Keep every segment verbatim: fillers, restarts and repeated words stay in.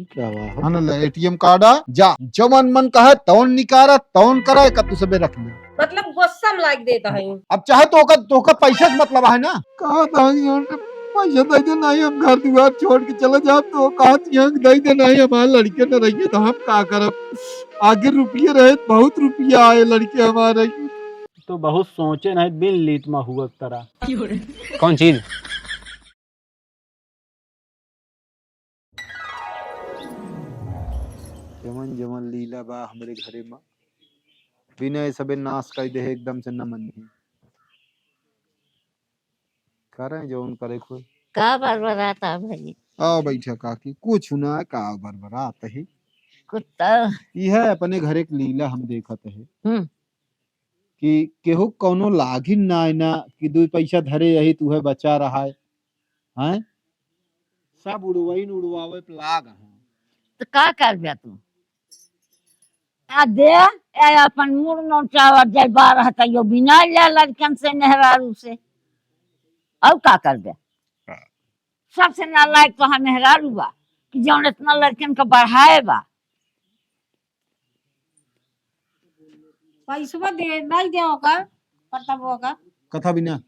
क्या हुआ? हाँ ना, ले, एटीएम कार्ड आ, जा, जवन मन कहे, तवन निकारा, तवन करा, एक तू सबे रख ले। मतलब, गुस्सा में लाग देता है। अब चाहे तो ओकर, तो ओकर पैसा से मतलब है ना। कहा था कि उनके पैसा दे दे, नहीं हम घर दुआर छोड़ के चले जाब, तो कहा था कि दे दे, नहीं हमारे लड़के न रहिए, तो हम का करब? आगे रुपये रहे, बहुत रुपया आए लड़के हमारे। तो बहुत सोचे नहीं, बिन लीत में हुआ तरह। कौन चीज? जवन जवन लीला बा हमरे घरे मा, बिना ए सबे नाश कर दे एकदम से, न मन ही। करें जवन करे कोई। का बरबरात है भाई? आओ बैठा काकी, कुछ ना, का बरबरात है? कुत्ता। यह अपने घरे के लीला हम देखत है। हम्म। कि केहू कौनो लागिन ना आए ना कि दुई पैसा धरे यही तुहे बचा रहा है, हैं? सब उड़वाइन उड़वावे पे लाग हैं। तो का करबे तू? आ दे, ए अपन मुड़ नोचावा जाए बारह तैयो बिना ले लड़कन से मेहरारू से। और का करबे? हाँ। सबसे नालायक तो हम मेहरारू बा कि जौन इतना लड़कन का बढ़ाए बा। पैसवा दे, नहीं दे ओका, प्रतापवा का। कथा बिना।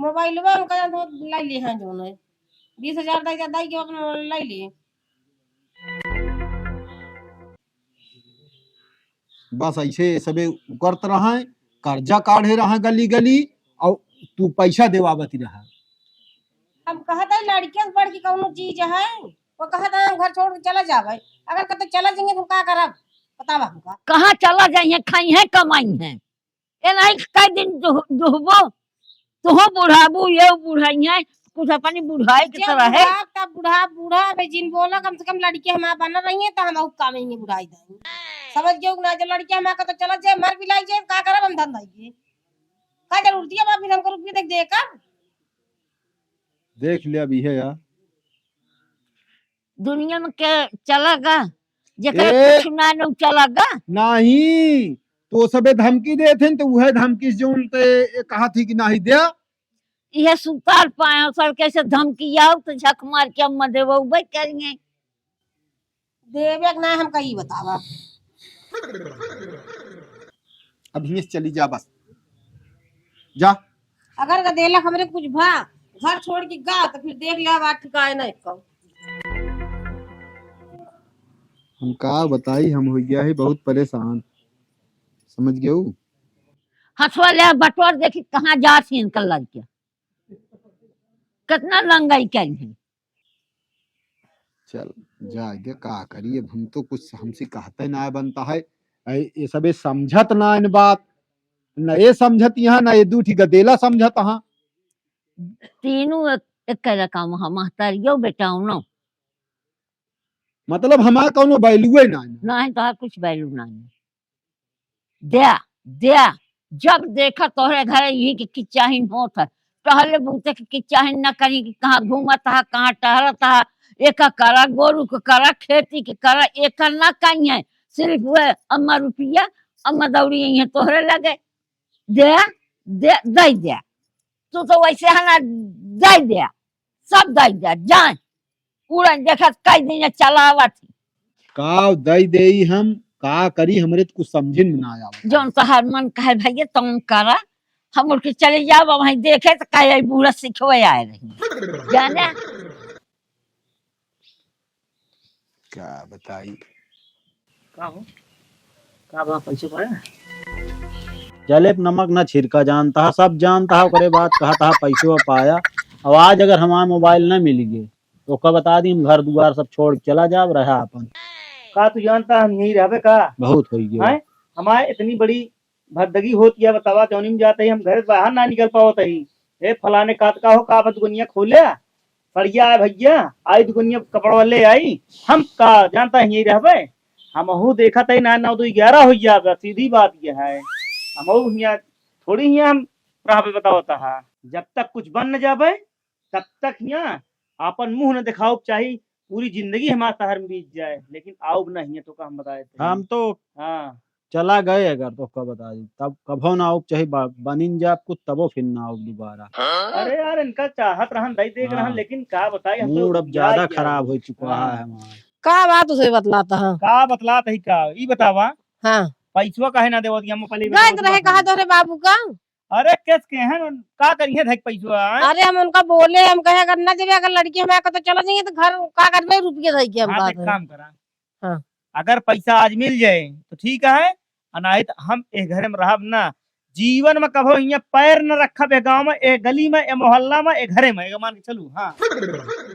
मोबाइलवा उनका तो लाई ली हैं जौन है। बीस हजार दाई, दाई के अपना लाई ली। बस ऐसे सबे करत रहा, कर्जा काढ़े रहा गली गली, और तू पैसा देवावत रहा। हम कहत है लड़कियन से बढ़ के कौनो चीज है, वो कहत है हम घर छोड़ के चला जावे। अगर कहते चला जाएंगे तो हम का करब? बतावा हमका। कहाँ चला जाइए, खाई है, कमाई है। ए नहीं, कई दिन दुह-, दुहबो, तुहो बुढ़ाबू, ये बुढ़ाई है, कुछ अपनी बुढ़ाई की जब तरह है। बुढ़ाब, तब बुढ़ाब, बुढ़ाब है जिन बोला, कम से कम लड़की हमार बनल रही है, तो हम और काम ही बुढ़ाई देंगे। समझ गयो ना, जो लड़की हमार का तो चला जाए, मर भी लाई जाए, का करब हम धंधा ये? का जरूरत है बाप, फिर हमको रुपये देख देकर? देख ले अभी है यार। दुनिया में के चला गा, जेकरे ए! कुछ ना न चला गा। नहीं, तो सबे धमकी देत हैं, तो उहे धमकी से जोन ते ए कहा थी कि नाही द्या। इहे सुतार पाए हो, सब कैसे धमकी आओ, तो झक मार के अम्मा देवो, उबे करेंगे। देवे के ना हमका ई बतावा। अब हियां से चली जा बस। जा। अगर गदेला हमरे कुछ भा, घर छोड़ के गा, तो फिर देख ले बात ठिकाए ना एको। हम का बताई, हम हो गया है बहुत परेशान। समझ गयो? हंसवा ले बटोर, देखी कहाँ जा सी इनका लड़किया। कितना लंगाई करी है। चल, जाए दे, का करी, अब हम तो कुछ हमसे कहते ना बनता है। ऐ, ये सबे समझत ना इन बात, न ये समझत यहाँ, न ये दू ठी गदेला समझत हाँ। तीनों एक, एक रकम हम महतारियो बेटाओ न। मतलब हमार कौनो value ना है। नहीं, तोहार कुछ value नहीं है। द्या, द्या, जब देखा तोहरे घरे यही के किच्चाहिन होत है। टहले बूते के किच्चाहिन न करी कि कहाँ घूमत हा, कहाँ टहरत हा, एका करा, गोरू के करा, खेती के करा, एका न कही है। सिर्फ वह अम्मा रुपया, अम्मा दौड़ी यही है तोहरे लगे। द्या, द्या, दई द्या। तू तो वैसे है ना, दई द्या। सब दई द्या, जाए। उड़न देखत कई दिन चलावत ही। का दई देई हम, का करी, हमरे तो कुछ समझिन में ना आवत। जौन तोहार मन कहे भैया, तौन करा। हम उठ के चले जाब, वहीं देखे तो कहे, "ई बूढ़ा सिखवे आए रही।" जाने? का बताई? का हो? का बा, पैसे पाया? जले पे नमक ना छिड़का जानता है, सब जानता है, ओकरे बाद कहता है पैसे पाया। अब आज अगर हमार मोबाइल ना मिल गए, तो ओका बता दी, हम घर दुआर सब छोड़ के चला जाब, रहा अपन। का तू जानता हम यहीं रहबे का? बहुत हो गया। हैं? हमारे इतनी बड़ी भद्दगी होत या बतावा, जौनी में जाते ही हम घर से बाहर ना निकल पावत ही। ए फलाने का, का हो, का बा दुगनिया खोले? फड़िया आए भैया, आई दुगनिया कपड़वा ले आई। हम का जानता ही यहीं रहबे? हमहू देखत ही ना, नौ दो ग्यारह हो गया बा, सीधी बात यह है। हमहू हियाँ थोड़ी हियाँ हम रहबे बतावत हा। जब तक कुछ बन न जाबे, तब तक हियाँ आपन मुँह न दिखाउब चाही, पूरी जिंदगी हमार शहर में बीत जाए, लेकिन आउब ना हियाँ, तो का हम बताए थे। हम तो हाँ। चला गए अगर तो का बता दी, तब कभो ना आउब चाही, बा-, बनिन जाब कुछ तबो फिर ना आउब दोबारा। अरे यार, इनका चाहत रहन, दई देख रहन, हाँ। लेकिन का बताई, हम तो मूड अब ज्यादा खराब हो चुका हाँ। है हमारा। का बात उसे बतलाता है? का बतलात ही का? ई बतावा। हाँ। पैसवा काहे ना देवत? हम पहले गए तो रहे, कहा तोहरे बाबू का? अरे, केस के हैं, का करिए धक पैसवा, हैं? अरे, हम उनका बोले, हम कहे, "अगर ना देवे, अगर लड़की हमारे को तो चला जाइए, तो घर का करबे, रुपये धई के हम हाँ, तो बात एक है।" काम करा। हाँ। अगर पैसा आज मिल जाए, तो ठीक है, और नहीं तो हम ए घरे में रहब ना। जीवन में कभो हियां पैर न रखब, ए गांव में, ए गली में, ए मोहल्ला में, ए घरे में, ए मान के चलू। हाँ।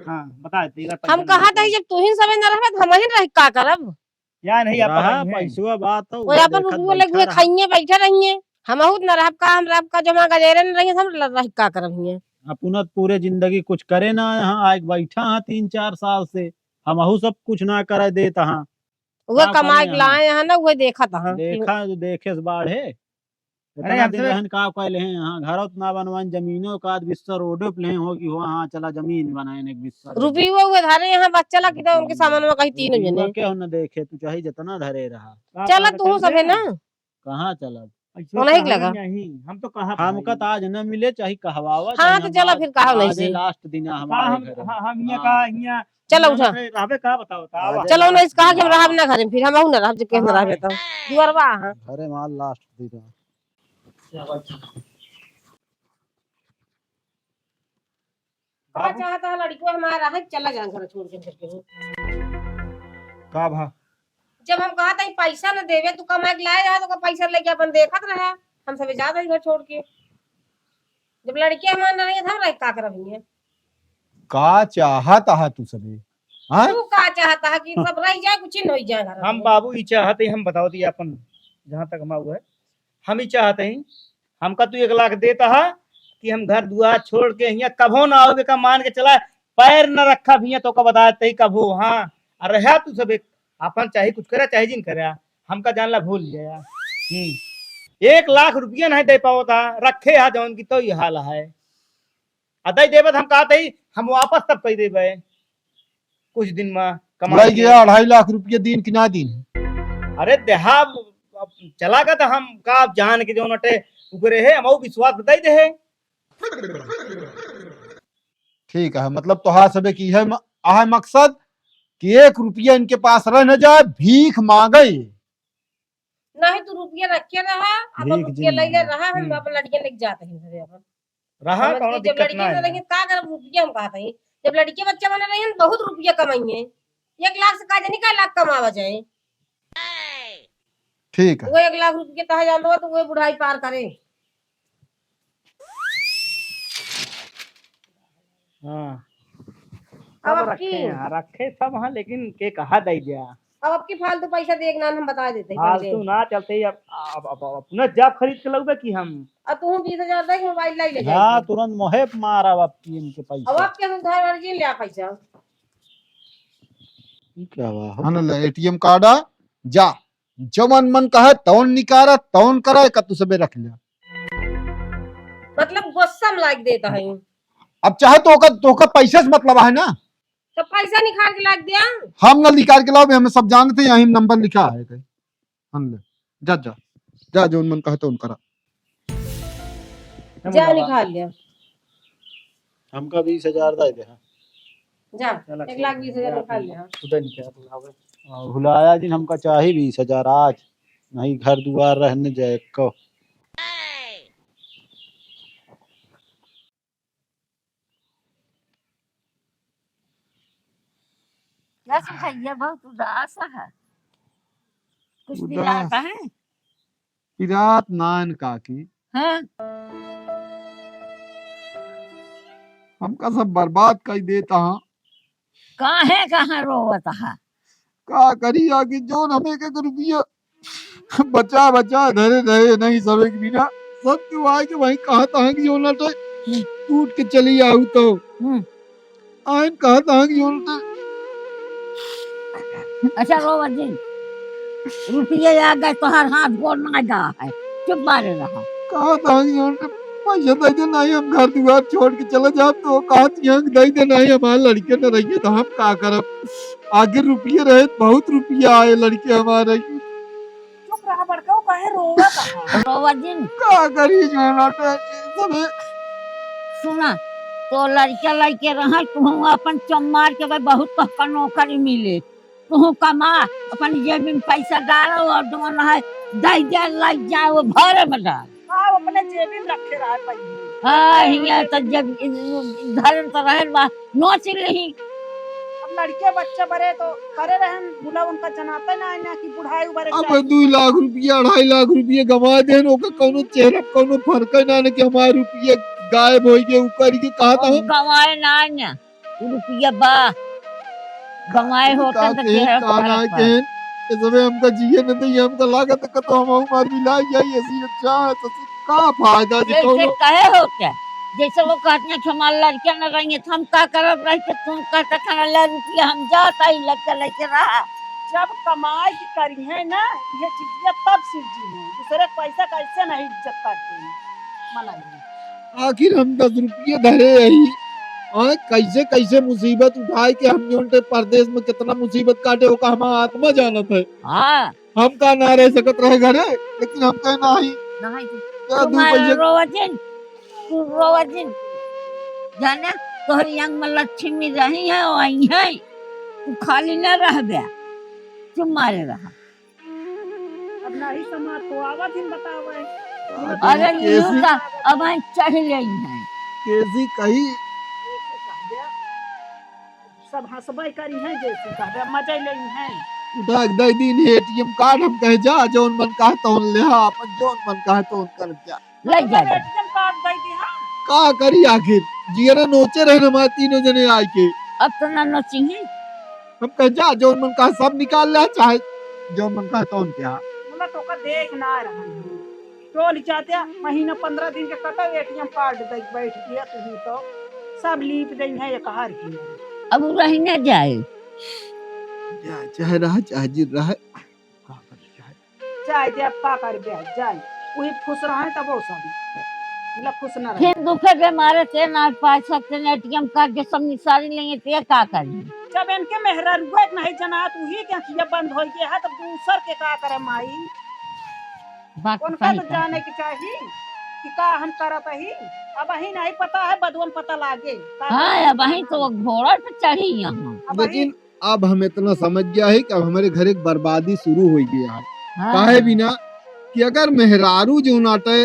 हाँ, बता देते, अगर पैसा हम ना कहा था, मिले। जब तू ही सबे न रहबे, तो हम ही रह का करब? या नहीं, आप रहा, पकड़ हैं। पैसवा बात हो, वो अपन देखत रुपये बैठा लेके रहा। खाइए, बैठे रहिए। हम बहुत न रहब का, हम रहब का, जो हमारा गजेरे न रहिए, हम ल-, रह का करब हियां? अपना पूरे जिंदगी कुछ करे ना, यहाँ आए बैठा हाँ तीन चार साल से, हमहू सब कुछ ना करे देत हाँ। वो का कमाए करे के यहाँ? लाए हैं ना, वो देखत हाँ। देखा, जो देखे से बाढ़ है। अरे, इतना हमसे दिन रहन का कइले हैं यहाँ, घरों त ना बनवाइन, जमीनों का आध बिस्सा रोडे पे लें हो कि हो, हाँ, चला जमीन बनाएन एक बिस्सा। रुपये वो उधारे यहाँ बच्चा ला कितना उनके सामान में कहीं तीन रुपया जने। केहू न देखे, तू चाहे जितना धरे रहा। का चला कहत तू है सबे ना। कहाँ चलब? ऐसे उन्हीं के कहबे लगा। नहीं, हम तो कहा हमका भाई। त आज न मिले, चाहे कहवावा, हाँ, चाहे तो हम चला आज, फिर कहा आज नहीं से। लास्ट दिन है का हमारे हम, घर। हाँ, हम हियाँ हाँ। का, हियाँ चलो, उठा। रहबे का बताओ, का आज आवा? चलो, ना, इस कहा कि हम रहब ना घरे, फिर हम ना रहब, जब केहू ना हाँ, रहबे हाँ। तो। दुआरवा, हाँ। अरे माँ, लास्ट दिन है। का बाबू? चाहता है लड़कियों हमारा है, चला जाए घर छोड़ के, घर के। का भा? जब हम कहा था, "पैसा न देवे, तू कमा के लाए रहा, तो का पैसा लेके अपन देखत रहा, हम सबे जात है घर छोड़ के।" जब लड़कियां हमार ना रही, तो हम रह का करब हियां? का चाहत आहा तू सबे? हाँ? तू का चाहत आहा कि सब रह जाए, कुछ ही न हो जाए घर हम में? बाबू, ई चाहत ही हम बताओ दी अपन, जहाँ तक हमार हुआ है, हम ई चाहत ही, हमका तू एक लाख देत आहा कि हम घर दुआर छोड़ के हियां कभो ना आवे का मान के चला, पैर न रखब हियां तो का बताते ही कभो, हाँ, और रहा तू सबे अपन चाहे कुछ करे, चाहे जिन करे, हमका जान ला भूल गया। हम्म। एक लाख रुपया नहीं दे पावत हा, रखे हा जौन की तो ये हाल है। आ दे देबे त हम कहत ही, हम वापस तब कई देबे। कुछ दिन में कमा लग के। गया अढ़ाई लाख रुपया दिन कि ना दिन? अरे देहा, अब चला गया तो हम का जान के जौन अटे ऊपरे है, हम वो विश्वास बताई दे है। ठीक है, मतलब तोहार सबे की है म-, आहे मकसद कि एक रुपया इनके पास रह न जाए, भीख मांगे। नहीं, तू रुपया रखे रहा, अपन भीख रुपया जिन ले ले मांगे। रहा, हम हम्म। अपन लड़कियां लेके जाते हैं घरे अपन। रहा, समझ कौनो गई, जब दिक्कत लड़कियां ना ना है। रही, का करब रुपया हम कहते हैं? जब लड़के बच्चे बने रही, बहुत रुपया कमाएंगे। एक लाख से का जानी का लाख कमावा जाए। ठीक है। वो एक लाख रुपया तहा जान रहा, तो वो बुढ़ाई पार करे। हाँ। अब सब अब रखे की हैं, रखे सब हैं, लेकिन के कहा दे गया? अब, अब की फालतू पैसा देख ना, हम बता देते हैं, फालतू पहले। ना चलते ही अब, अब, अब, अब अपना जब खरीद के लउबे की हम। अब तू बीस हजार दे के मोबाइल लाई ले हाँ, जाएगी। तुरंत मोहे पे मार अब आपकी इनके पैसा। अब आपके उधार अर्जी ले आ पैसा। ई क्या हुआ हो? हाँ ना, ले एटीएम कार्ड आ, जा, जवन मन कहे तवन निकारा, तवन करा, का तू सबे रख लिया। मतलब गुस्सा में लाग देता है। अब चाहे तो ओकर, तो ओकर पैसे से मतलब है ना। तो पैसा निकाल के लाग दिया। हम ना निकाल के लाओ, हमें सब जानते हैं, यहीं नंबर लिखा है कहीं। हम ले, जा, जा, जा, जौन मन कहे तौन करा। जा निकाल लिया। हमका बीस हजार दे दे, हाँ। जा, चला, एक लाख बीस हजार निकाल लिया। खुदा निकाल लावे। और भुलाया जिन, हमका चाही बीस हजार आज, नहीं घर दुआर रहने जाए को। बस भैया बहुत उदास है। कुछ उदास। पिरात है? पिरात नान काकी। हाँ। हमका सब बर्बाद कर देता हाँ। काहे, कहाँ रोवत हा? का करी आगे, जौन हमें एक एक रुपया बचा बचा धरे रहे नहीं, सब एक बिना सब के आए के वहीं कहत हा कि जौन अटे टूट के चली आऊ तो। हम्म। आइन कहत हा कि जौन अटे। अच्छा रोवत जिन, रुपया आ गए, तोहार हाथ गोड़ ना गा है, चुप मारे रहा। कहत हा कि जौन अटे पैसा दे दे, नहीं हम घर दुआर छोड़ के चला जाब, तो कहत हा कि दे दे, नहीं हमारे लड़के न रहिए तो हम का करब? आगे रुपये रहे, बहुत रुपया आए लड़के हमारे। चुप रहा बड़का, वो काहे रोवत हा? रोवत जिन। का करी जौन अटे सबे। सुना, तो लड़का लइके रहा, तू अपन चम्मार के भाई बहुत तोहका नौकरी मिले। तू कमा, अपन जेब में पैसा डालो और जौन है, दे दे, लग जाए, वो भरे में डाल। हाँ, वो अपने जेबी में रखे रहा है पैसा। हाँ, हियाँ तो जब धरन तो रहे बा, नोच लेही। अब लड़के बच्चे बड़े तो करे रहन, बुला उनका जनाते ना है ना कि बुढ़ाई उबरे अब चाहे। दो लाख रुपया, अढ़ाई लाख रुपया गंवा देन, ओकर कौनो चेहरा पे कौनो फर्क ना, ना कि हमार रुपया गायब होइ गए, उ करिके कहा था। गंवाए ना, ना। उ रुपया बा, गंवाए अरे होता का तो कहे, चेहरा का पर ना पर। कहे, ये सबे हमका जिए न दे, हमका लागत है कि तो हम हमार मिला जाई, ऐसी अच्छा है, तो का फायदा जी जैसे कौनो? कहे हो क्या? जैसे वो कहते हैं कि हमार लड़कियां न रही हैं, तो हम का करब रह के? तुम कहते खाना ले रुपया, हम जात आई लड़का लेके रहा। जब कमाई की करी है ना, ये चीजिया तब सिरजी है, दूसरे के पैसा कैसे नहीं इज्जत करते हैं, मना नहीं। आखिर हम दस रुपये धरे यही, और कैसे कैसे मुसीबत उठाए के हम जोन टे परदेश में कितना मुसीबत काटे, ओका हमार आत्मा जानत है। हाँ। हम का ना रह सकत रहे घरे, लेकिन हम कहे नाही। नाही। क्या तू दू हमार पैसे रोवा जिन, तू रोवा जिन। जाने, तोहरी अंग में लक्ष्मी रही है, वही है। तू खाली ना रहबे, चुप मारे रहा। अब नाही समाज को आवत हिन बतावे। अरे अरे यूं कैसी का अब हम चढ़ लेई हैं। कैसी कही? सब हंसबे करी हैं जैसी कहबे, मजे लेई हैं। उठा के दे दीन है एटीएम कार्ड, हम कहे जा, जौन मन कहे तौन ले, हाँ, अपन जौन मन कहे तौन कर जा। ले जा, मतलब जा। एटीएम कार्ड दे दी, हाँ। का करी आखिर? जियरा नोचे रहे हमारे तीनों जने आए के। अब तो ना नोची हैं। हम कहे जा, जौन मन कहा सब निकाल ले, चाहे जौन मन कहा तौन क्या। बोला तो का देख ना रहा है। टोल जाते महीना पंद्रह दिन के कटो एटीएम कार्ड दे बैठ गया तुही तो सब लीप दे है एक हार की। अब उ रही ना जाए। जा, चाहे रहा, चाहे जिर रहा। का करे, चाहे चाहे दे, अब का करबे, जाए। वही खुश रहे तब वो सब। मतलब खुश ना रहे। फिर दुखे के मारे ते ना पा सकते हैं, एटीएम कार्ड के सब निसारी लेंगे, ते का करी? जब इनके मेहररुआ के नहीं जनात, वही के अखिया बंद होइ गया है, तब दूसर के का करे माई? बात उनका सही तो कहा। जाने के चाही कि का हम करत ही। अब ही नहीं पता है, बदवन पता लागे। का हाँ, करत अब ही ही तो ना। वो घोड़ा पे चढ़ी यहाँ। अब ही लेकिन अब हम इतना समझ गया है कि अब हमारे घर एक बर्बादी शुरू हो गया है। हाँ। काहे बिना कि अगर मेहरारू जो नाटे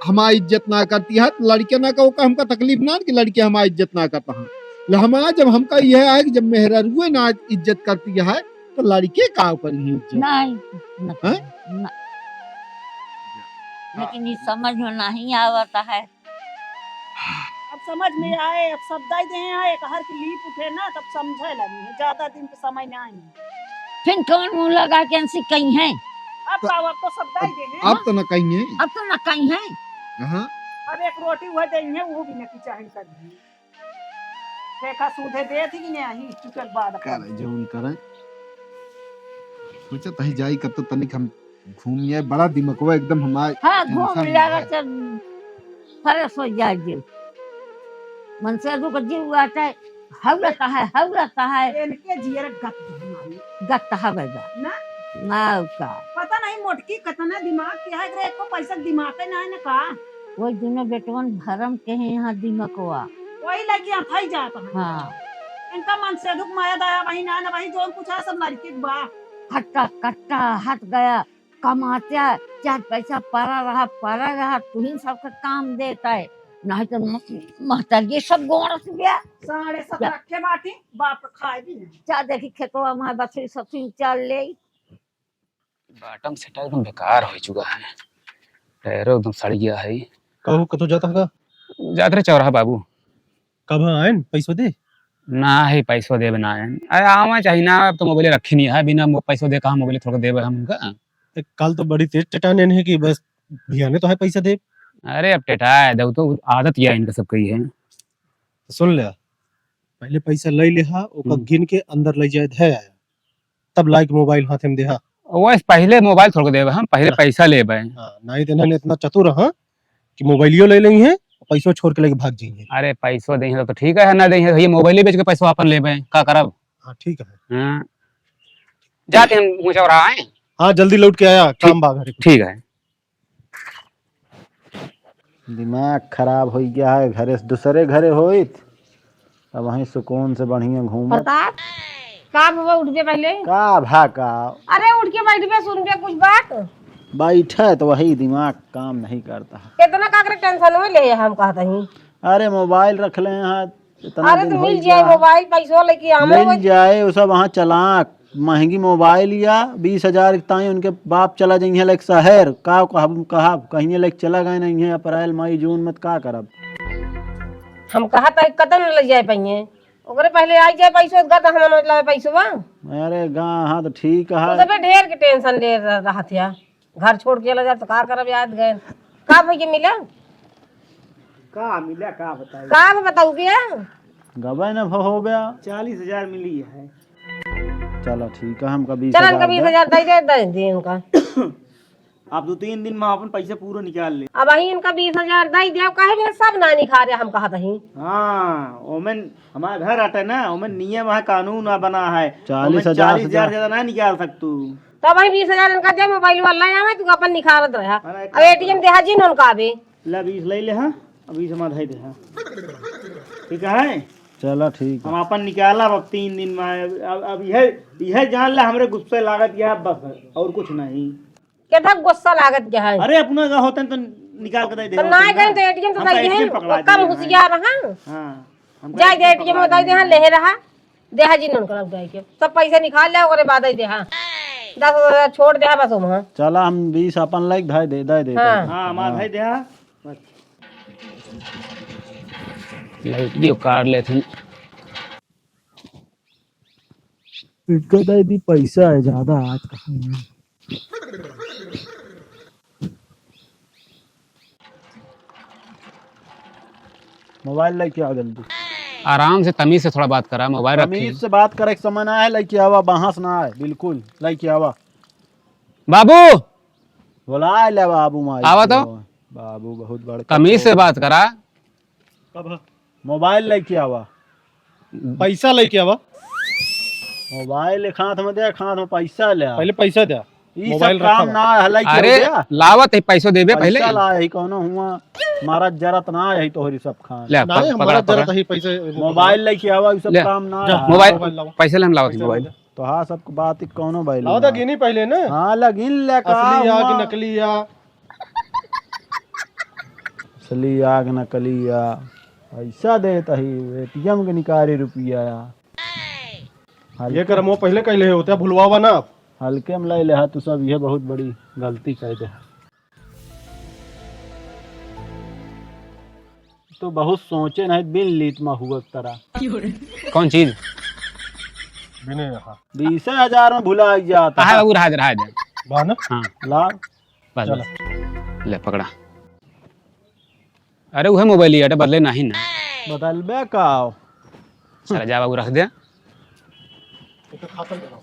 हमारी इज्जत ना करती है, तो लड़के ना का ओका हमका तकलीफ ना कि लड़के हमारी इज्जत ना करता है। ल हमारा जब हमका यह है कि जब मेहरारू ना इज्जत करती है, तो लड़के का करी इज्जत? नहीं, नहीं, हैं? ना। लेकिन ये समझ में नहीं आवता है। अब समझ में आए, अब सब दाई देहे हैं, एक हर के लीप उठे ना, तब समझे लगी है, ज्यादा दिन के समय ना आई। फिर कौन मुंह लगा के इनसे कही है? अब तो का, अब तो सब दाई अब, देहे हैं। अब तो न कही है। अब तो न कही है। हाँ। अब एक रोटी वह देही है, वो भी न की चाहे कर दी। देखा सूधे दे थी कि नहीं, चुटक बाद अपन। करे जौन करे। सोचा तही जाई कब तो तनिक हम घूम आए, बड़ा दिमकवा एकदम हमार हाँ, घूम tension में लेगा है। तो fresh हो जाए जी। मन से दुख जीव आता है, हौलत है, हौलत है। इनके जियर गत हमारी। गत हवे बा। ना? ना का। पता नहीं मोटकी कितना दिमाग के है, एकरे एको पैसा दिमाग के ना है ना का? वो दुनो बेटवन भरम के हैं यहाँ दिमकवा। वही लगी अथई जात है। हाँ। इनका मन से दुख माया दया वही ना, ना वही जौन कुछ है सब लड़की के बा। हट्टा कट्टा हट गया। कमाते, चार पैसा परा रहा, परा रहा, तुहिन सबके काम देता है। नहीं तो म-, महतारी सब गोड़ से गया। साढ़े सत क्या? रखे बाटी, बाप खाए भी नहीं। क्या देखी खेतवा में बछड़ी सब तीन चार ले। Bottom set एकदम बेकार हो चुका है, टायरो एकदम सड़ गया है। कहू कतो जाता का? जात रहे चौराहा बाबू। कब आयन पैसो दे? ना है पैसो देवे ना आयन। अरे आवा चाही ना, अब तो मोबाइल रखे नहीं है, बिना मो-, पैसो दे कहाँ मोबाइल थोड़ा देवे हम उनका। ते कल तो बड़ी तेज चटाने नहीं कि बस भैया ने तो है पैसा दे। अरे अब टेटा है, देखो तो आदत यह इनका सब कही है। तो सुन ले, पहले पैसा ले ले हा, ओका हम्म। गिन के अंदर ले जाए धे आया, तब लाइक मोबाइल हाथे में देहा। वैसे पहले मोबाइल थोड़ा देवे हम, पहिले ना। पैसा लेबे। हाँ, नहीं तो इन्होंने इतना चतुर हाँ कि मोबाइलियो ले लेंगे हैं, पैसो छोड़ के लेके भाग जाएंगे। अरे पैसो देंगे तो ठीक है, ना देंगे तो ये मोबाइल बेच के पैसो अपन लेबे, का करब? हाँ, ठीक है। हाँ। जाते हम मुझे और आए। हाँ, जल्दी लौट के आया, ठीक, काम बा घर के। ठीक है। दिमाग खराब हो गया है, घरे से दूसरे घरे होइत, अब वहीं सुकून से बढ़िया घूमत। प्रताप, का बाबा, उठ बे पहिले। का भा का? अरे उठ के बैठ बे, सुन बे कुछ बात। बैठे तो वही दिमाग काम नहीं करता है। कितना का करे टेंशन में ले हम कहत ही। अरे मोबाइल रख ले हैं, इतना अरे दिन तो हो मिल गया जाए है। मोबाइल, पैसो लेके आवे मिल वो। जाए, वो सब वहाँ चला महंगी मोबाइल या बीस हजार के ताई उनके बाप चला जइहे लाइक शहर, का कहब, कहब, कहिए लाइक चला गए नहीं है अप्रैल, मई, जून में, का करब? हम कहत ही कतन ले जाए पाइए, ओकरे पहिले आई जाए पैसो, गत हमन लावे पैसवा। अरे गा, हाँ तो ठीक है। तू तो बे ढेर के टेंशन ले रह-, रहत है, घर छोड़ के चला जाए तो का करब, याद गए। का भैया मिला? का मिला, का बताई? का बताऊ के? गबे न हो गया। चालीस हजार मिली है। चलो ठीक है, हमका बीस हजार चलन का बीस हजार दे दे, दे दे उनका। आप दो तीन दिन में अपन पैसा पूरा निकाल ले। अब वही इनका बीस हजार दे दिया, काहे में सब ना निकाले, हम कहत ही। हाँ, ओमेन हमारा घर आटे ना, ओमेन नियम है, कानून है, बना है। चालीस हजार ओमेन से चालीस हजार ज्यादा ना निकाल सकतू। तो वही बीस हजार इनका दे, मोबाइल वाला आवे, तू अपन निकालत रहा। अरे, अब एटीएम देहा जी न उनका अबे। ले बीस ले ले, हाँ, अभी जमा धाई दे, हाँ। ठीक है? चलो ठीक है। हम अपन निकाला अब तीन दिन में। अब, अब यह, यह जान ले हमरे गुस्से लागत यह बस है, और कुछ नहीं। केतना गुस्सा लागत के है? अरे, अपना का होतन तो निकाल के दे दे तो होतन ना ना। गए तो एटीएम तो हम दे तो दे एटीएम हैं, पकड़ा वो कम दिए हैं। होशियार रहा। हाँ, हम जाए तो दे एटीएम पकड़ा दे दे दिए हैं, हैं। ले रहा, दे हाजी नन करब जाए के। सब पैसा निकाल ले, ओकरे बाद ही दे, हाँ। दस हजार छोड़ दे, हाँ, बस हम, हाँ। चला, हम बीस अपन लाइक धाई दे, दे दे। हाँ। हाँ, हमार हाँ। धाई दे, हाँ। बस। लाइक दियो, काट लेते हैं। इनका तो यदि पैसा है ज्यादा, आज कहाँ है? मोबाइल लेके आओ जल्दी। आराम से, तमीज से थोड़ा बात करा, मोबाइल रखी। तमीज से बात करे के समय ना है, लेके आवा, बहस ना है, बिल्कुल लेके आवा। बाबू! बोला ले बाबू माई आवा तो। को। बाबू बहुत बड़का तमीज से बात करा। कब है? मोबाइल लेके आवा। पैसा लेके आवा। मोबाइल एक हाथ में दे, एक हाथ में पैसा ले आ। पहले पैसा दे। ई सब मोबाइल काम रखा ना है, लेके अरे, हो गया। लावत है, पैसो देबे पहले। पैसा ला है, कौनो हुआ, मारा जरत ना है तोहरी सब खान। ले, नहीं, प-, हमारा पकड़ा, जरत पकड़ा। है, पैसे मोबाइल लेके आवा, ई सब ले, काम ना जा, है। मोबाइल, मोबाइल लावा। पैसे ले, हम लावत ही पैसा मोबाइल। लावा। तो हाँ, सबको बात ही कौनो भाई लावा लेना। तो गिनी पहले ना। हाँ, ला गिन ले का असली या कि हुआ? नकली या? असली या कि नकली या? पैसा देत ही, एटीएम के निकारी रुपया या। हल्के ये कर, मो पहले कहले होते, भुलवावा ना। हल्के में ले ले, हाँ, तू सब ये बहुत बड़ी गलती कर दे। तो बहुत सोचे नहीं, बिन लीत में हुआ तरा। कौन चीज? बिने यहाँ। बीस हजार में भुला जाता है। बाबू, रहा दे, रहा दे। बा ना? हाँ। ला। बस, चलो। बस। ले, पकड़ा। अरे, उहे मोबाइल ही अटे, बदले नहीं ना। बदलबे का हो? साला जा बाबू, रख दे। एक खाता में डालो।